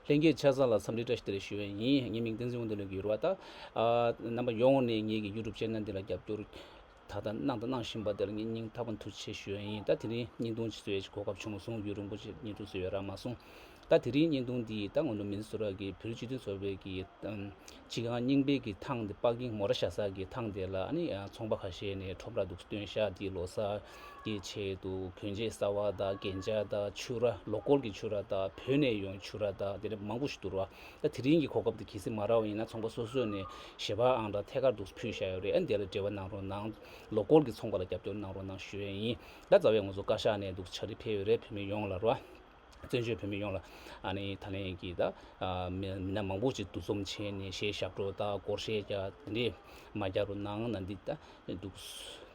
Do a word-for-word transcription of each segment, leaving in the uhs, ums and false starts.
ལྷན་རྒྱས་ཆ་ཚང་ལ་འཚམས་འདྲི་བཀྲ་ཤིས་བདེ་ལེགས་ཞུ་ཡས་ཡིན། ངའི་མིང་བསྟན་འཛིན་དབང་འདུས་ལགས་ཡོད་རེད་བ། ད་ཨ་རྣམ་པ་ཡོངས་ནས་ངེད་ཀྱི་ཡུ་ཊུབ་ཆེ་ནལ་འདི་ལ་རྒྱབ་སྐྱོར་ད་ལྟ་གནང་དང་གནང་བཞིན་པ་དེ་ལ་ངས་སྙིང་ཐག་པ་ནས་ཐུགས་རྗེ་ཆེ་ཞུ་ཡས་ཡིན། ད་དེ་རིང་བརྙན་ཐུང་ཅིག་བཟོ་ཡས་ཀྱི་གོ་སྐབས་བྱུང་སོང་། ཡུན་རིང་པོ་ཅིག་བརྙན་ཐུང་བཟོ་ཡས་རག་མ་སོང་། ད་དེ་རིང་བརྙན་ཐུང་འདི་ད་ང་ཚོ་མི་ནི་སོ་ཊ་གི་བོད་རིགས་སྤྱི་མཐུན་ཚོགས་པའི་གི་ཨམ་སྤྱི་ཁང་རྙིང་པའི་གི་ཐང་དེ་པར་ཀིང་མོ་ཊ་བཞག་ས་གི་ཐང་དེ་ལ་ཨ་ནི་ཨ་ཚོང་པ་ཁ་ཤས་ནས་ཁྲོམ་ར་འདུག་སྟོན་ཤག་དེ་ལོ་གསར་གྱི་ཆེད་དུ་གོན་ཆས་གསར་པ་དང་རྒྱན་ཆ་དང་ཕྱུར་ར་ལོ་ཀལ་གྱི་ཕྱུར་ར་དང་བོད་ནས་ཡོང་ཕྱུར་ར་དང་དེ་འདྲ་མང་པོ་ཞིག་འདུག་ར། ད་དེ་རིང་གི་གོ་སྐབས་དེ་གལ་སྲིད་མ་རག་པ་ཡིན་ན་ཚོང་པ་སོ་སོ་ནས་ཞལ་པར་ཨང་གྲངས་ཐད་ཀར་འདུག་ཕུལ་བཞག་ཡོད་རེད། ཨ་ནི་དེ་ལ་འབྲེལ་བ་གནང་རོགས་གནང་། ལོ་ཀལ་གྱི་ཚོང་པ་ལ་རྒྱབ་སྐྱོར་གནང་རོགས་གནང་ཞུ་ཡས་ཡིན། ད་རྩ་བའི་ང་ཚོ་བཀའ་ཤག་ནས་འདུག་ཕྱག་བྲིས་ཕེབས་ཡོད་རེད། བོད་མི་ཡོངས་ལ་ར། བཙན་བྱོལ་བོད་མི་ཡོངས་ལ་ཨ་ནི་ད་ལན་གྱི་ད་ཨ་མི་མི་སྣ་མང་པོ་ཅིག་འདུ་འཛོམས་བྱས་ནས་གཞས་ཞབས་བྲོ་དང་སྒོར་གཞས་རྒྱག་དེ་འདྲས་མ་རྒྱག་རོགས་གནང་ན་འདི་ད་འདུག་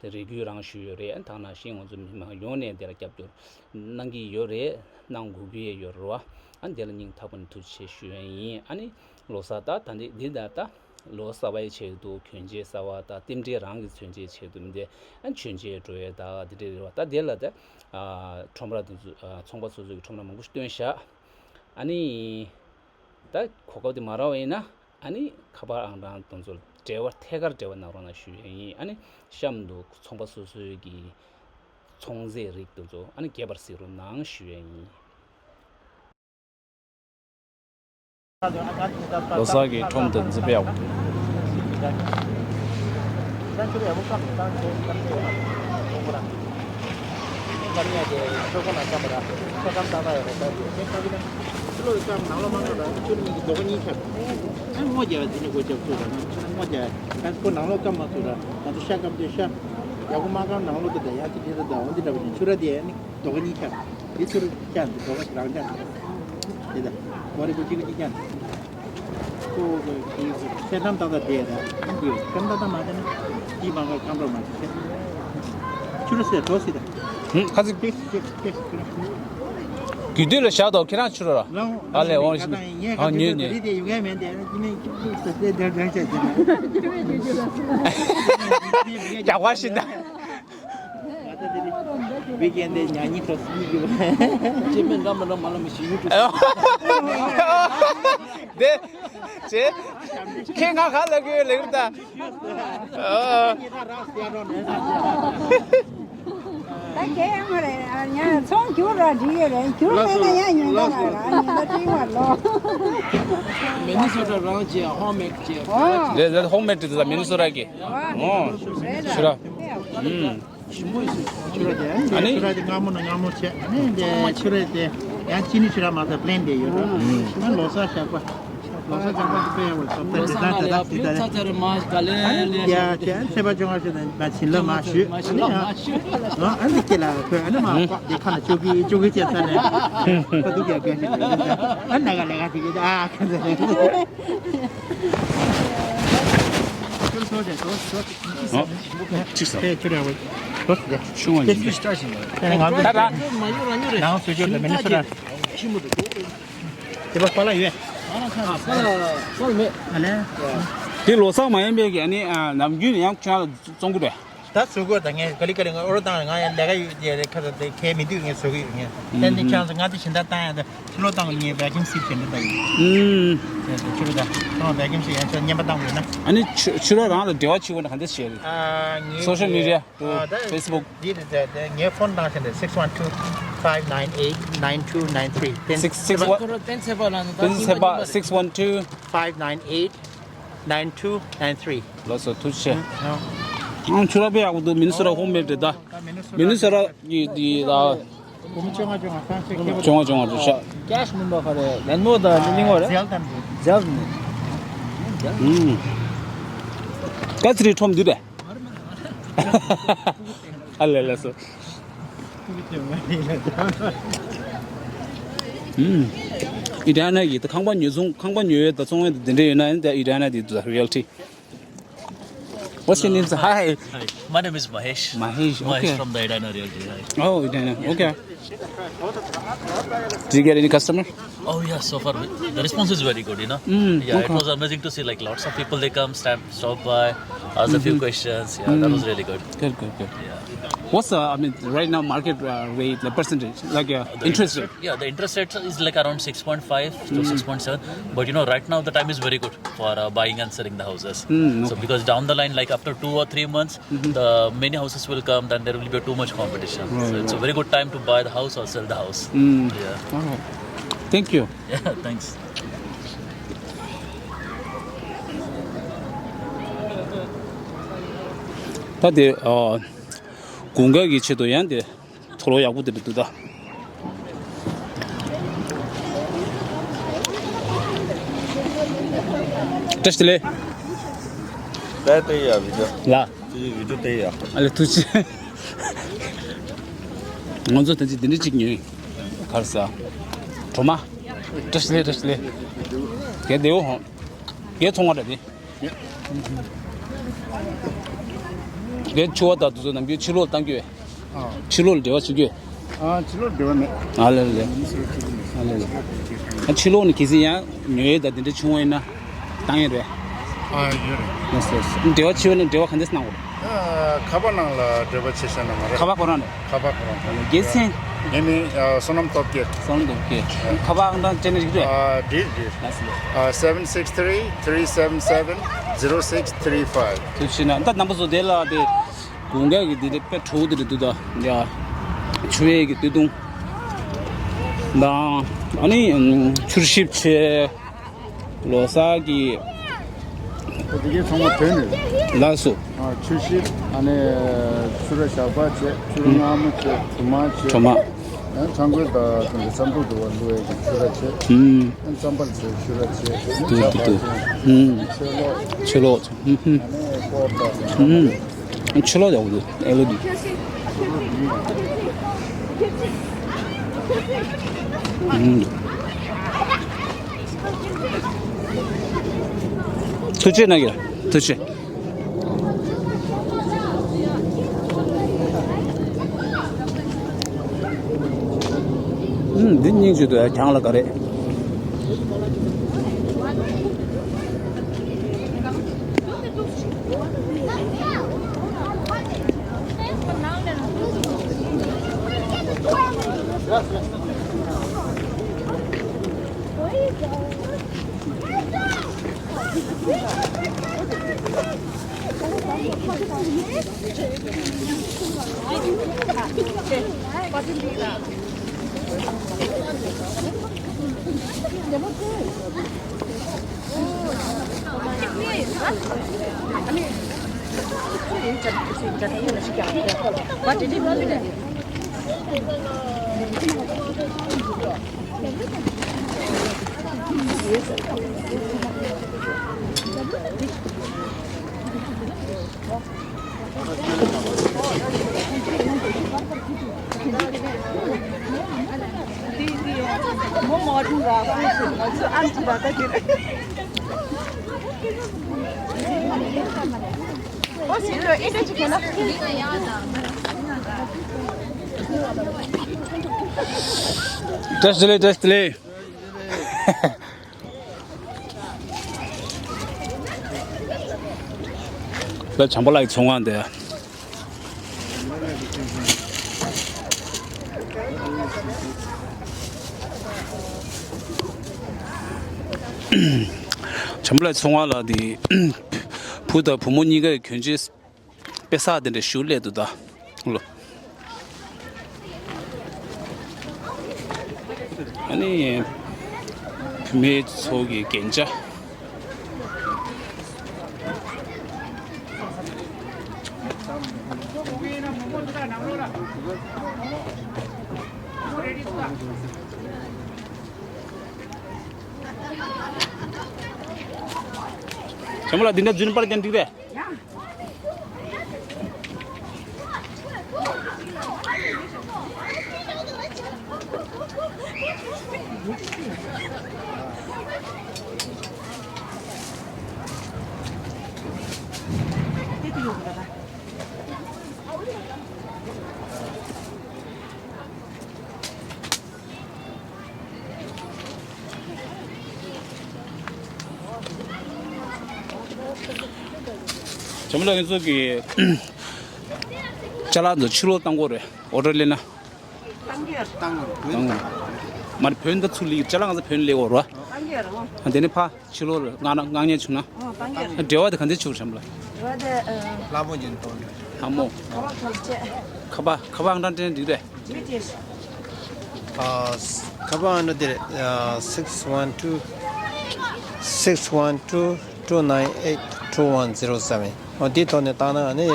དེ་རེ་སྐུལ་རང་ཞུས་ཡོད་རེད། ཨ་ནི་ད་ག་ནང་བཞིན་ང་ཚོ་མི་མང་ཡོངས་ནས་དེ་ལ་རྒྱབ་སྐྱོར་གནང་གི་ཡོད་རེད། གནང་དགོས་ཀྱི་ཡོད་རེད་བ། ཨ་ནི་དེ་ལ་སྙིང་ཐག་པ་ནས་ཐུགས་རྗེ་ཆེ་ཞུ་ཡས་ཡིན། ཨ་ནི་ལོ་གསར་ད་ད་འདི་འདི་ད་ད། ལོ་གསར་པའི་ཆེད་དུ་གྱོན་ཆས་གསར་པ་དང་རྟེན་འབྲེལ་རང་གི་མཚོན་ཆའི་ཆེད་དུ་མི་འདི་ཨ་མཆོད་མཇལ་འགྲོ་ཡས་དང་འདི་འདྲ་རེད་བ། ད་དེ་ལ་ད་ཨ་ཁྲོམ་ར་དེ་ཚོ་ཨ་ཚོང་པ་སོ་སོ་གི་ཁྲོམ་ར་མང་པོ་ཞིག་བཏོན་བཞག་ཨ་ནི་ད་གོ་སྐབས་དེ་མ་རག་པ་ཡིན་ན་ཨ་ནི་ཁ་པར་ཨང་གྲངས་དེ་ཚོ་འབྲེལ་བ་ཐད་ཀར་འབྲེལ་བ་གནང་རོགས་གནང་ཞུ་ཡས་ཡིན། ཨ་ནི་གཤམ་དུ་ཚོང་པ་སོ་སོའི་གི་ཚོང་རྫས་རིགས་དེ་ཚོ་ཨ་ནི་རྒྱས་པར་གཟིགས་རོགས་གནང་ཞུ་ཡས་ཡིན། ལོ་གསར་གྱི་ཁྲོམ་དུ་འཛིན་པའི་འོག་རྡོ་ཁ་གཉིས་ཆགས། དེ་ལྟ་བོ་རེ་གོ་ཅིག་གཅིག་ཀྱང་། ཁོ་གི་གི་སེ་ཏམ་ཏག་ཏག་བསྡད་ད་འདི་སེ་ཏམ་ཏག་ཏག་མ་བསྡད་ན་དེའི་མ་ག་སྐམ་པོ་མ་བྱེད། ཆུ་ར་སེ་དོ་སི་ད། ཧུམ་ཁ་ཚིག་པི། རྒྱུ་དུས་ལ་བཞག་དོ་ཁྱེད་རང་ཆུ་ར་ར། ཨ་ལས་འོང་ཞིག་ཨ་ཉོས་ཉོས། རི་དེ་ཡུག་ཡ་མེད་དེ་ནི་ཅི་ནི་ཅི་ཏུ་ས་སེ་དེ་དོན་ཆ་ཅི་ན། རྒྱག་པ་ཞིག་ད། བི་ཀེན་དེ་ཉ་ཉི་ཐོ་སི་གི་བ། ཅེ་མེན་རམ་རམ་མ་ལ་མི་ཤི་ཡུ་ཏུ། དེ་ཅེ་ཁྱེད་ང་ག་ལ་གི་ལེགས་ད། ད་ཁྱེད་ཡང་མ་རེད། ཉ་ཚོང་རྒྱུག་ར་འགྲིག་ཡོད་རེད། རྒྱུག་མེད་ན་ཡང་ཉོས་ན་ར་ར་ཉོས་ན་འགྲིག་བ་ལོ། མི་ནི་སོ་ཊ་རང་ཅེ་ཧོམ་མེད་ཅེ། ཨོ། དེ་དེ་ཧོམ་མེད་དེ་ད་མི་ནི་སོ་ཊ་གི། ཨོ། ཨོ། རེད་ད། ཆུ་ར། ཨུམ། ཆུ་ར་དེ་ཨ་ནི་ཆུ་ར་དེ་མངར་མོ་ན་མངར་མོ་བྱས། ཨ་ནི་དེ་ཆུ་ར་དེ་ཡང་ཅི་ནི་ཆུ་ར་མ་ཟ་པི་ལེན་དེ་ཡོད་ར། ཨ་ལོ་གསར་ཞག་པ། ལོ་གསར་ཞག་པ་དེ་དཔེ་ཡག་པོ་ཚོ་དཔེ་ལོ་གསར་དེ་ན་དེ་ད་དེ་ད་ཚ་ཚ་རེ་མ་ག་ལེ་ལེ་ཡ་དེ་ཨ་ནི་ཚེས་པ་བཅོ་ལྔ་ཞིག་ན་མ་བྱིན་ལ་མ་ཞུས། ཨ་ནི་ཡང་ཨ་ནི་ཁྱེད་ལ་ཁོས་ཨ་ནི་མ་ཁོག་དེ་ཁ་ན་ཅོ་གི་ཅོ་གི་བྱས་ཚར་ནས་ཁོ་འདུག་ཡ་ག་ཞིག་ཨ་ནི་ན་ག་ལེ་ག་ཞིག་གི་ཨ་ཁ་ཚ་རེ། ཅིག་ས། ཆུང་བ་ཡིན། ད་ད། ནང་སུ་ཅོ་ལ་མི་ནི་སོ་ཊ། དེ་པ་པ་ལ་ཡོད། ཨ་ལེ། དེ་ལོ་གསར་མ་ཡིན་པའི་གི་ཨ་ནི་ནམ་རྒྱུན་ཡང་ཁྱོད་ལ་བཙོང་གི་རེད། ད་བཟོ་དགོས་ད་ངས་ག་ལི་ག་ལི་ང་ཨོ་རོ་བཏང་ང་ཡང་ལས་ཀ་ཡོད་དེ་རེད། ཁ་ཚ་དེ་ཁས་མི་འདུག་ངས་བཟོ་གི་ཡོད་ངས། དེ་ནི་ཁྱོད་ང་དེ་བཞིན་ད་བཏང་ཡང་ད། ཕྱི་ལོགས་བཏང་བའི་ངའི་བེ་ཀིང་སི་ཊི་དེ་འདྲ་ད་ཡིན། ཨུམ། དེ་ཚོ་ཕྱི་ལོགས་ད་ཁོང་བེ་ཀིང་སི་ཊི་ཡང་ཆོག་བརྙན་པར་བཏང་དགོས་ན། ཨ་ནི་ཆུ་ཆུ་ར་རང་ལ་འབྲེལ་བ་བྱེད་དགོས་ན་ག་འདྲ་བྱེད་རེད། ཨ་ངའི་སོ་ཤལ་མི་ཌི་ཡ་ཨ་ད་ཕེ་སི་བུག་འདི་རེད་ད་ད་ངའི་ཕོན་བཏང་ཤེས་ན་six one two five nine eight nine two nine three། སིག་སིག་ཝན། ཁོ་ར་བསྟན་ཚེ་པ་ལ་ནི་ད་བསྟན་ཚེ་པ་six one two five nine eight nine two nine three། ལགས་སོ་ཐུགས་རྗེ་ཆེ། ཨང་ཆུ་ར་དཔེ་ཡག་པོ་འདུག་མི་ནི་སོ་ཊ་ཧོམ་མེད་རེད་ད། མི་ནི་སོ་ཊ་གི་དེ་ད། བུ་མོ་བཅོ་ལྔ་བཅོ་ལྔ་སང་ཆེ་ཁེ་པོ། བཅོ་ལྔ་བཅོ་ལྔ་བཅོ་ཤག་ཀེཤ་མིན་པ་ག་རེ་ལན་མོ་དང་ནི་གླིང་བ་རེད། ཟེལ་དང་ནི། ཟེལ་ནི། ཨུམ། ཀ་ཚི་རི་ཁྲོམ་འདི་རེད། ཨ་ལེ་ལེ་སོ། ཨུམ། ཨི་ཏྲ་ནི་གི་ད་ཁང་པ་ཉོ་ཚོང་ཁང་པ་ཉོ་ཡས་ད་ཚོང་ཡས་ད་དེ་འདྲ་ཡོད་ན་ཨི་ཏྲ་ནི་དེ་ད་རི་ཡལ་ཊི། What's your name, sir? Hi. Hi. My name is Mahesh. Mahesh, Mahesh okay. From the Edina Realty. Hi. Oh, Edina. Yeah. Okay. Did you get any customer? Oh, yeah, so far the response is very good, you know? Mm, yeah, okay. It was amazing to see, like, lots of people, they come, stand, stop by, ask a few mm-hmm. questions. Yeah, mm-hmm. That was really good. Good, good, good. Yeah. What's the, I mean, right now market uh, rate, the percentage, like uh, the interest rate? Yeah, the interest rate is like around six point five to six point seven. But you know, right now the time is very good for uh, buying and selling the houses. Mm, okay. So because down the line, like after two or three months, the many houses will come, then there will be too much competition. So it's a very good time to buy the house or sell the house. Mm. Yeah. All right. Thank you. Yeah, thanks. ད་དེ་ཨ། དགུན་ཁ་གི་ཆེད་དུ་ཡང་དེ་ཐོ་ལོ་ཡག་པོ་དེ་འདྲ་འདུག་ད། བཀྲ་ཤིས་བདེ་ལེགས། ད་ལྟ་ཡ་བི་ཌིའོ། ལ། ཅི་བི་ཌིའོ་ལྟ་ཡ། ཨ་ལེ་ཐུགས་རྗེ་ཆེ། ང་ཚོ་ད་ཅི་འདི་འདྲ་ཅིག་ཉོས། ག་རེ་ཟ། གྲོ་མ། བཀྲ་ཤིས་བདེ་ལེགས། བཀྲ་ཤིས་བདེ་ལེགས། དེ་བདེ་བོ་ཧོ། དེ་ཚོང་བ་འདྲ་དེ། དེ་ཕྱུ་པ་དང་དེ་ཚོ་ནམ་རྒྱུན་ཕྱི་ལོགས་ལ་བཏང་རྒྱུ། ཨ། ཕྱི་ལོགས་ལ་འབྲེལ་བ་བྱེད་རྒྱུ། ཨ། ཕྱི་ལོགས་འབྲེལ་བ་མེད། ཨ་ལེ་ལེ། ཨ་ལེ་ལེ། ཨ། ཕྱི་ལོགས་ནས་གལ་སྲིད་ཡང་ཉོ་ཡས་དང་དེ་འདྲ་བྱུང་བ་ཡིན་ན་བཏང་ཡས་རེད། ཨ། ཡོད་རེད། ལགས་སོ་ལགས་སོ། འབྲེལ་བ་བྱེད་པ་ན་འབྲེལ་བ་ག་འདྲས་གནང་དགོས་རེད། ཨ། ཁ་པར་ནང་ལ་འབྲེལ་བ་བྱེད་ཤེས་ན་མ་རེད། ཁ་པར་ཁོ་རང་རེད། ཁ་པར་ཁོ་རང་རེད། དགེ་མཚན། ངའི་མིང་ཨ་བསོད་ནམས་སྟོབས་རྒྱལ། བསོད་ནམས་སྟོབས་རྒྱལ། ཁ་པར་ཨང་གྲངས་སྤྲད་ན་འགྲིག་རེད། ཨ། འགྲིག་འགྲིག་ཨ། seven six three three seven seven zero six three five། ཐུགས་རྗེ་ཆེ་གནང་། ད་རྣམ་པ་ཚོ་དེ་ལ་དེ་དགུན་ཁ་གི་དེ་འདྲ་དཔེ་བྲོ་བོ་དེ་འདྲ་འདུག་ད། ཡ། ཆུ་ཡས་ཀྱི་སྟོད་ཐུང་དང་། ཨ་ནི་ཨམ་ཆུར་ཞིབ་བྱས། ལོ་གསར་གྱི། ད་དེ་གའི་ཚང་མ་བོད་ནས་རེད། ལགས་སོ། ཨ། ཆུ་ཞིབ། ཨ་ནི་ཆུ་ར་ཞགས་པ་བྱས། ཆུ་ར་མངར་མོ་བྱས། གྲོ་མ་བྱས། གྲོ་མ། ཨ། ཆང་བསྐོལ་དང་དེ་འདྲ་ཙམ་དུ་འདུ་བ་འདུ་བའི་གི་ཆུ་ར་བྱས། ཨུམ། ཨ། རྩམ་པ་ལ་བྱས་ཆུ་ར་བྱས། ཨ་ནི་ཆར་པ་བྱས། ཨུམ། ཕྱེ་ལོག་ཕྱེ་ལོག་ཨུམ་ཧུམ། ཨ་ནི་སྐོར་དང་། ཨུམ། ཕྱི་ལོགས་ཡག་པོ་འདུག་ཨེ་ལོ་འདུག་ཨུམ། ཐུགས་རྗེ་གནང་གི། ཐུགས་རྗེ་ཆེ། ཨུམ། འདི་སྙིང་རྗེ་འདུག་ཡ། གྱང་ལ་ག་རེ། བཀྲ་ཤིས་བདེ་ལེགས། བཀྲ་ཤིས་བདེ་ལེགས། ལ་བྱམས་པ་ལགས་ཀྱི་ཚོང་ཁང་དེ། བྱམས་པ་ལགས་ཚོང་ཁང་ལ་དེ། བུ་དང་བུ་མོ་གཉིས་ཀའི་གྱོན་ཆས། དཔེ་ས་དེ་འདྲ་ཞུ་སླེབས་འདུག་ད། ལོ། ཨ་ནི། བུད་མེད་ཚོ་གི་རྒྱན་ཆ། བྱམས་པ་ལགས་འདི་འདྲ་རྫུན་པར་ཀྱང་འགྲིག་རེད། བྱམས་པ་ལགས་ཁྱེད་ཚོ་གི། ཅ་ལག་ཚོ་ཕྱི་ལོགས་བཏང་དགོས་རེད། ཨོ་ཌར་སླེབས་ན། བཏང་གི་ཡོད་རེད། བཏང་གི་ཡོད་རེད། མ་རེད། བོད་ནས་ད་ཚུར་སླེབས། ཅ་ལག་ང་ཚོ་བོད་ནས་སླེབས་དགོས་རེད། བཏང་གི་ཡོད་རེད། ཨ། དེ་ནས་ཕར་ཕྱི་ལོགས་ལ་མངགས་ན། མངགས་ཉེན་བྱུང་ན། ཨོ། བཏང་གི་ཡོད་རེད། འབྲེལ་བ་དེ་ག་འདྲ་བྱེད་དགོས་རེད་ལ། འབྲེལ་བ་དེ། ཨ། ལྷ་མོ་གྱོན་གཏོང་རེད། ལྷ་མོ། ཁ་པར་ཐོག་བྱས། ཁ་པར། ཁ་པར་ཨང་གྲངས་སྤྲད་ན་འགྲིག་རེད། འགྲིག་འགྲིག་ཨ། ཁ་པར་ཨང་གྲངས་དེ་རེད། ཨ། six one two, six one two, two nine eight, two one zero seven། ཨོ། དེའི་ཐོག་ནས་བཏང་ན་ནི་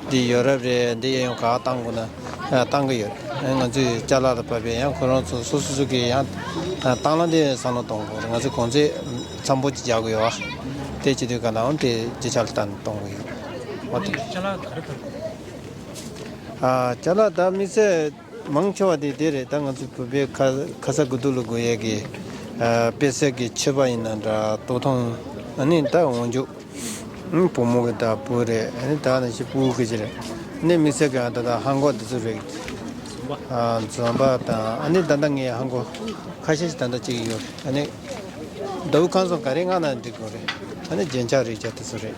འདི་ཡོད་རབས་རེད། འདི་གཡས་གཡོན་ག་བཏང་དགོས་ན། ཨ། བཏང་གི་ཡོད་རེད། ང་ཚོས་ཅ་ལག་ལ་བབས་པའི་ཡང་ཁོ་རང་ཚོ་སོ་སོ་སོ་གི་ཡང་བཏང་ན་འདི་བསམ་བློ་གཏོང་དགོས་རེད། ང་ཚོས་གོང་ཚད་འཚམ་པོ་ཅིག་རྒྱག་གི་ཡོད་པ། དེ་བྱེད་དུས་ག་ལའང་དེ་རྒྱུ་ཆ་ལ་བལྟས་ནས་གཏོང་གི་ཡོད་རེད། ཨོ། དེ། ཅ་ལག་ག་རེ་འཐུང་། ཨ། ཅ་ལག་ད་དམིགས་བསལ་མང་ཆེ་བ་དེ་དེ་རེད། ད་ང་ཚོ་བོད་པའི་ཁ་ཁ་ས་དགུ་ཐུག་ལ་དགོས་ཡས་ཀྱི། ཨ། དཔེ་གསར་གྱི་མཆོད་པ་ཡིན་ན་འདྲ། ལྟོ་ཐུང་། ཨ་ནི་ད་འོག་འཇུག་ཨང་། བུ་མོ་གི་ད་བུ་རེད། ཨ་ནི་ད་ནི་ཤི་སྤུ་གུ་གི་ཅི་རེད། ཨ་ནི་དམིགས་བསལ་གྱི་ད་ལྟ་ལྷམ་གོག་འདི་ཚོ་རེད། ཨ། འཛོམས་པ་དང་། ཨ་ནི་ད་ལྟ་ངའི་ལྷམ་གོག་ཁ་ཤས་ཤིག་ད་ལྟ་གཅིག་ཡོད་རེད། ཨ་ནི་ཟླ་བ་ཁམས་གསུམ་ག་རེ་མངགས་ན་འགྲིག་གི་རེད། ཨ་ནི་རྒྱན་ཆ་རིགས་བརྒྱ་དེ་ཚོ་རེད།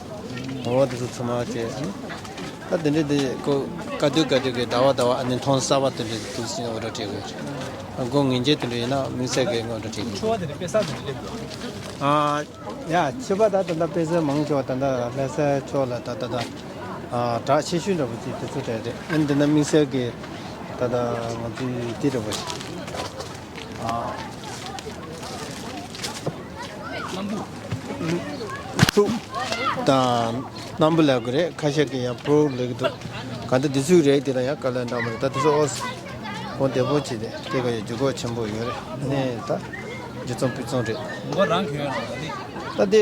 འོ། དེ་ཚོ་ཚང་མ་བྱས། ཨ་ནི་ད་དེ་འདྲ་དེ་ཀོ་ག་དུས་ག་དུས་ཀྱི་ཟླ་བ་ཟླ་བ། ཨ་ནི་ཐོན་གསར་པ་དེ་འདྲ་དེ་ཚོ་ཨོ་ཌར་སྤྲད་དགོས་རེད། ཨ། སྒོ་ངེས་ཅན་དེ་འདྲ་ཡིན་ན་དམིགས་བསལ་གྱི་ཨོ་ཌར་སྤྲད་དགོས་རེད། ཕྱུ་པ་དེ་འདྲ་དཔེ་གསར་དེ་འདྲ་སླེབས་འདུག་ཨ། ཡ། ཕྱུ་པ་ད་ད་ལྟ་དཔེ་གསར་མང་ཆེ་བ་ད་ལྟ་ལྷ་སའི་ཕྱོགས་ལ་ད་ད་ད། ཨ། གྲགས་ཆེ་ཤོས་འདྲ་པོ་ཅིག་དེ་ཚོ་རེད་རེད། ཨ་ནི་འདི་ན་དམིགས་བསལ་གྱི་ད་ལྟ་ང་ཚོའི་དེ་འདྲ་པོ་ཞིག་ཨ། ཕྲུག་དང་སྣམ་བུ་ལབ་ཀྱི་རེད། ཁ་ཤས་ཀྱིས་ཡང་ཕྲུག་ལབ་ཀྱི་འདུག་ག་འདྲ་དེ་ཚོའི་རིགས་དེ་ལ་ཡང་དཀའ་ལས་འདྲ་མ་རེད། ད་དེ་ཚོ་ཨོ་གོང་བདེ་པོ་བྱས་ཏེ་དེ་ག་ཡང་འཇུག་སྒོ་ཆེན་པོ་ཡོད་རེད། ཨ་ནི་ད་འཇུ་ཚོང་ཕུད་ཚོང་རེད། ད་དེ།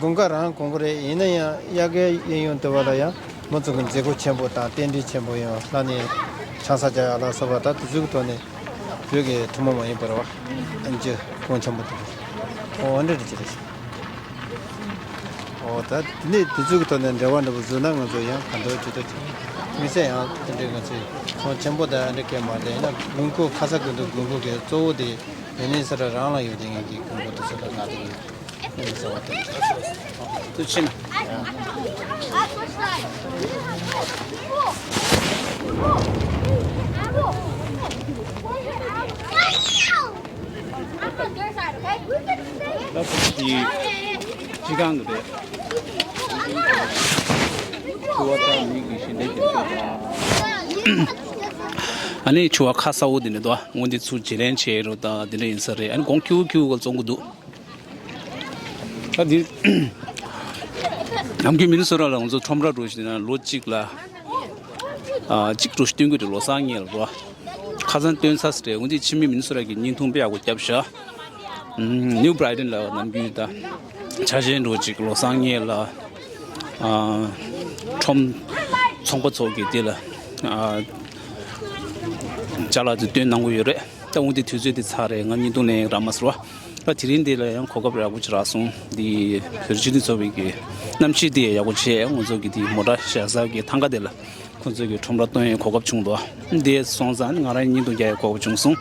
དགུན་ཁ་རང་གོང་གི་རེད། ཡིན་ན་ཡང་དབྱར་ཁའི་གཡས་གཡོན་དེ་བ་ལ་ཡང་མི་ཚོ་གི་མཛད་སྒོ་ཆེན་པོ་དང་རྟེན་འབྲེལ་ཆེན་པོ་ཡང་། ལྷ་ནས་ཆང་ས་རྒྱག་ཡ་ལ་སོགས་པ། ད་དེ་ཚོའི་ཐོག་ནས་བོད་ཀྱི་ཐུན་མོང་མ་ཡིན་པར་བ། ཨ་ནི་གོང་ཆེན་པོ་དེ་འདྲ། འོ། འདྲ་འདྲ་ཅི་རེད། འོ། ད་དེ་ནས་དེ་ཚོའི་ཐོག་ནས་འབྲེལ་བ་འདྲ་པོ་བཟོས་ན་ང་ཚོ་ཡང་ག་འདྲ་ཅི་ཐུབ་ཅི། དམིགས་བསལ་ཡང་དེ་འདྲའི་ང་ཚོའི་ཚོང་ཆེན་པོ་དང་འདྲ་སྐད་མ་རེད། ཡིན་ན་དགོས་མཁོ། ཁ་ས་དགོན་དུ་དགོས་མཁོ་གི་གཙོ་བོ་དེ་ཡོན་ནན་ས་ར་རང་ལ་ཡོད་དེ། ངེད་ཀྱི་དགོས་མཁོ་དེ་ཚོ་ལ་ང་དེ་ཡིན། ཐུགས་རྗེ་ཆེ། ད་ཁོ་ཚོ་དེ་སྤྱི་ཁང་གི་རེད། ཕྱུ་པ་དང་མི་གི་ཞལ་འདེབས་ཀྱི་ཕྱུ་པ། ཨ་ནི་ཕྱུ་པ་ཁ་གསལ་པོ་དེ་ནི་དོ། འོ། འདི་ཚུར་བརྗེ་ལེན་བྱས་རོགས་དང་དེ་འདྲ་ཡིན་ས་རེད། ཨ་ནི་གོང་ཁེའུ་ཁེའུ་ག་བཙོང་གི་འདུག་ད་འདི་ནམ་རྒྱུན་མི་ནི་སོ་ར་ལ་ང་ཚོ་ཁྲོམ་ར་འགྲོ་བཞིན་ན་ལོ་གཅིག་ལ། ཨ། གཅིག་འགྲོ་བཞིན་སྟོན་གྱི་རེད། ལོ་གསར་ཉིན་ལ་རོ། ཁ་སང་སྟོན་ཚར་ས་རེད། འོན་ཏེ་ཕྱི་མི་མི་ནི་སོ་ར་གི་བརྙན་ཐུང་དཔེ་ཡག་པོ་བརྒྱབ་ཤག་ཨམ། ནིའུ་བྷི་རའི་ཊོན་ལ་ནམ་རྒྱུན་ད་ཆ་ཤས་འགྲོ་གཅིག་ལོ་གསར་ཉིན་ལ། ཨ། ཁྲོམ་ཚོང་པ་ཚོ་གི་དེ་ལ། ཨ། ཅ་ལག་དེ་སྟོན་གནང་གི་ཡོད་རེད། ད་འོན་ཏེ་དུས་ཚོད་དེ་ཚར་རེད། ང་བརྙན་ཐུང་ལེན་རག་མ་སོང་བ། ད་དེ་རིང་འདི་ལ་ཡང་གོ་སྐབས་ཡག་པོ་ཅིག་རག་སོང་། འདི་བོད་རིགས་སྤྱི་མཐུན་ཚོགས་པའི་གི་གནམ་གཤིས་འདི་ཡག་པོ་བྱས། ང་ཚོ་གི་འདི་མོ་ཊ་བཞག་ས་གི་ཐང་ག་འདི་ལ་ཁོ་ཚོ་གི་ཁྲོམ་ར་སྟོན་ཡའི་གོ་སྐབས་བྱུང་འདུག་འདི་སོང་ཙང་ང་རང་བརྙན་ཐུང་རྒྱག་ཡའི་གོ་སྐབས་བྱུང་སོང་།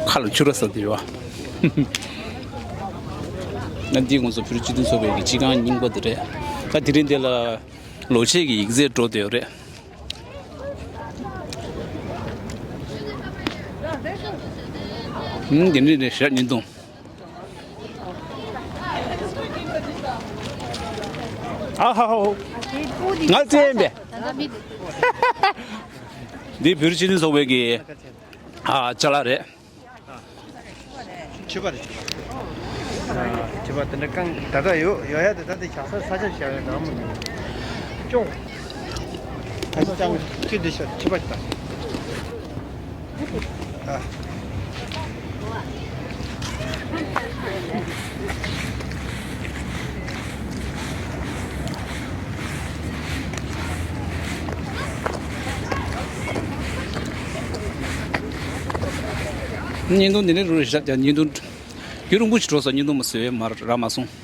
ཁ་ལ་ཆུ་ར་ཟ་འདི་ཡོད། ང་འདི་ང་ཚོ་བོད་རིགས་སྤྱི་མཐུན་ཚོགས་པའི་གི་སྤྱི་ཁང་རྙིང་པ་འདི་རེད། ད་དེ་རིང་འདི་ལ་ལོ་ཤས་ཀྱི་ཡིག་ཚད་འགྲོ་བསྡད་ཡོད་རེད། ཨུམ། འདི་ནི་རེད། ཞག་བརྙན་ཐུང་། ཨ་ཧ་ཧོ། ང་བཙལ་ཡིན་པས། འདི་བོད་རིགས་སྤྱི་མཐུན་ཚོགས་པའི་གི། ཨ། ཅ་ལག་རེད། ཕྱུ་པ་རེད། ཕྱུ་པ། ཕྱུ་པ་དེ་འདྲ་རྐང་ད་ལྟ་ཡོད་ཡོད་ཡ་དེ། ད་དེ་བཞག་ས་ས་ཆ་བཞག་ཡ་འདྲ་མོ་འདུག་ཅུང་། ད་ཅང་ཁྱོད་འདི་ཤ་ཕྱུ་པ་ཅིག་ད། ཨ། བརྙན་ཐུང་འདི་ནས་རུ་རེ་བཞག་ཀྱང་། བརྙན་ཐུང་རྒྱུན་རིང་པོ་ཞིག་འགྲོ་སོང་། བརྙན་ཐུང་མ་བཟོས་མ་རག་མ་སོང་།